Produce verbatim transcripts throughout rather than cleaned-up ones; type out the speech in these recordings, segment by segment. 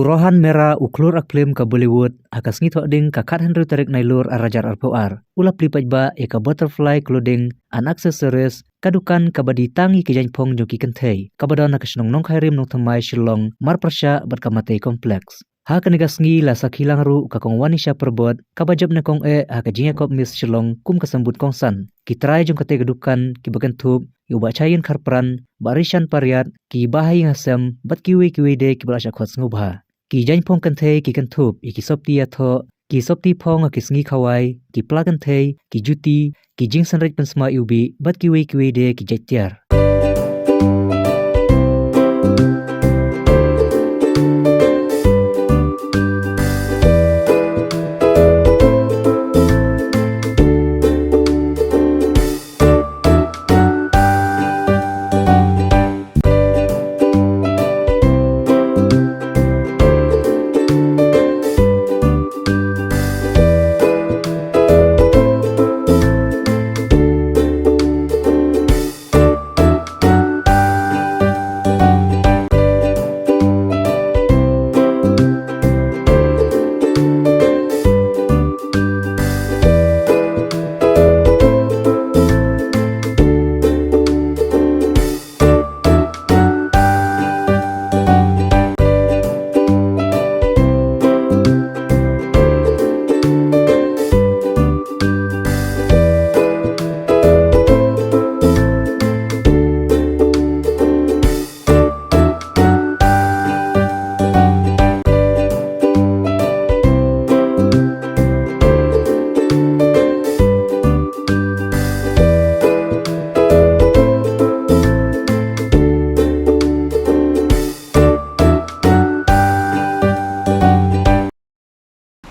Rohan Mehra, u khlur act film ka Bollywood, ha ka sngi Thohdieng ka khathynriew tarik Nailur arhajar arphew ar, u la plie paidbah ïa ka Butterfly Clothing and Accessories, ka dukan kaba die tang ïa ki jaiñphong jong ki kynthei, kaba don ha ka shnong Nongkhairim, Nongthymmai, Shillong, marpyrshah bad ka Matei Complex. Ha kane ka sngi la sakhi lang ruh ka Kong Wanisha Parbot, kaba jop nyngkong eh ha ka jingïakob Miss Shillong kum ka symbud kongsan. Ki trai jong katei ka dukan kiba kynthup ïa u Bah Chaïen Kharpran, Bah Rishan Pariat, ki bahaïing hasem bad kiwei kiwei de kiba la shah khot sngewbha. Ki jaiñphong kynthei ki kynthup ïa ki sopti ïathoh, ki sopti phong ha ki sngi khawai, ki pla kynthei, ki juti, ki jingsynreit pynsma iwbih bad kiwei kiwei de ki jait tiar.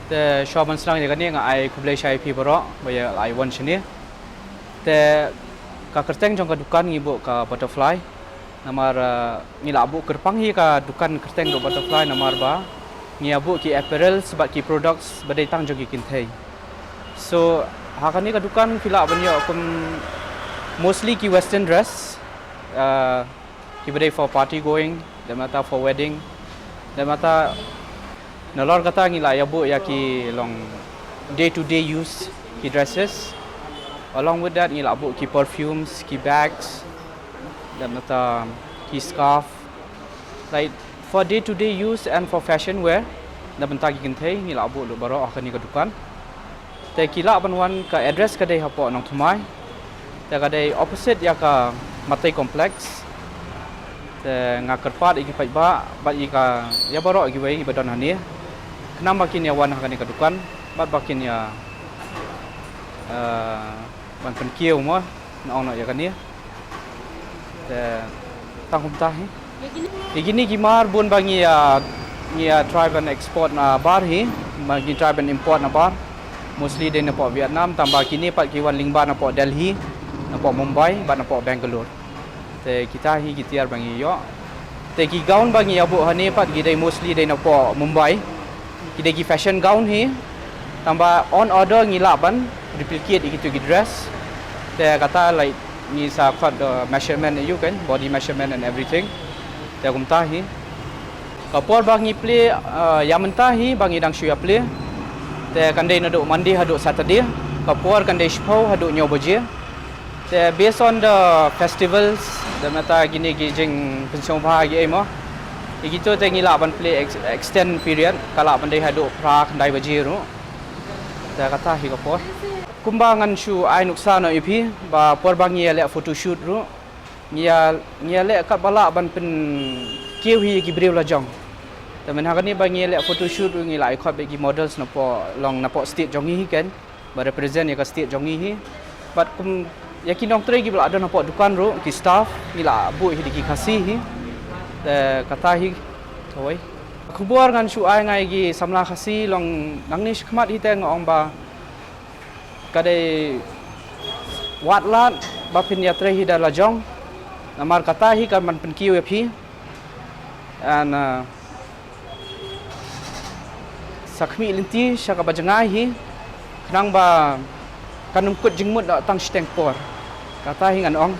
Te shuwa ban sdang ïa kane nga ai khublei sha ïa phi baroh ba ïa la ai wan shane. Te ka kyrteng jong ka dukan ngi buh ka Butterfly. Namar, eh, ngi la buh kyrpang hi ka dukan kyrteng ka Butterfly namar ba ngi ïa buh ki apparels bad ki products ba dei tang jong ki kynthei. So ha kane ka dukan phi lah ban ïoh kum mostly ki western dress, eh, kiba dei for party going, dei nangta for wedding, dei nangta nalor kata ngi la ïa buh ïa ki long day to day use ki dresses. Along with that ngi la buh ki perfumes, ki bags, dei nangta ki scarf. Like for day to day use and for fashion wear, na bynta ki kynthei ngi la buh lut baroh ha kane ka dukan. Te ki lah ban wan, ka address ka dei hapoh Nongthymmai. Te ka dei opposite ïa ka Matei Complex. Te nga kyrpad ïa ki paidbah bad ïa ka, ïa baroh kiwei ba don hangne, khnang ba kin ïa wan ha kane ka dukan bad ba kin ïa, eh, ban pynkiew mo, na ong noh ïa kane. Te tang kumta hi. Ïa kine ki mar bun ba ngi ïa, ngi ïa try ban export nabar hi, ba ngi try ban import nabar. Mostly dei napoh Vietnam, tangba kine pat ki wan lyngba napoh Delhi, napoh Mumbai bad napoh Bangalore. Te kita hi ki tiar ba ngi ïoh. Te ki gown ba ngi ïa buh hangne pat ki dei mostly dei napoh Mumbai. Ki dei ki fashion gown hi. Tangba on order ngi lah ban replicate ïa kitu ki dress. Te kata, like, ngi sa khot, uh, measurement ïa u kan, body measurement and everything. Te kumta hi. Ka por ba ngi plie, uh, ïa mynta hi ba ngi dang shu ïa plie. Te kan dei naduh Monday haduh Saturday. Ka por kan dei shiphew haduh hynñiew baje. Te based on the festivals, dei nangta kine ki jingpynsngewbha ki ei mo, ïa kitu te ngi lah ban plie ex-, extend period, ka lah ban dei haduh phra khyndai baje ruh. Te kata hi ka por. Kumba ngan shu ai nuksa noh ïa phi ba por ba ngi ïa leh photoshoot ruh, ngi ïa, ngi ïa leh katba lah ban pynkiew hi ïa ki briew la jong. Te mynta ha kane ba ngi ïa leh photoshoot ruh ngi la ai khot bad ki models napoh, long napoh state jong ngi hi kan, ba represent ïa ka state jong ngi hi. Bad kum ïa ki nongtrei kiba la don hapoh dukan ruh, ki staff, ngi la buh hi da ki Khasi hi. Te kata hi kawei. Khubor ngan shu ai nga ïa ki samla Khasi, long nangne shakhmat hi te nga ong ba ka dei wad lad ba phin ïatrei hi da la jong. Namar kata hi kan pynkiew ïa phi. And, uh, sa khmih lynti sha kaba jngai hi, khnang ba kan ym kut jingmut noh tang shiteng por. Kata hi ngan ong.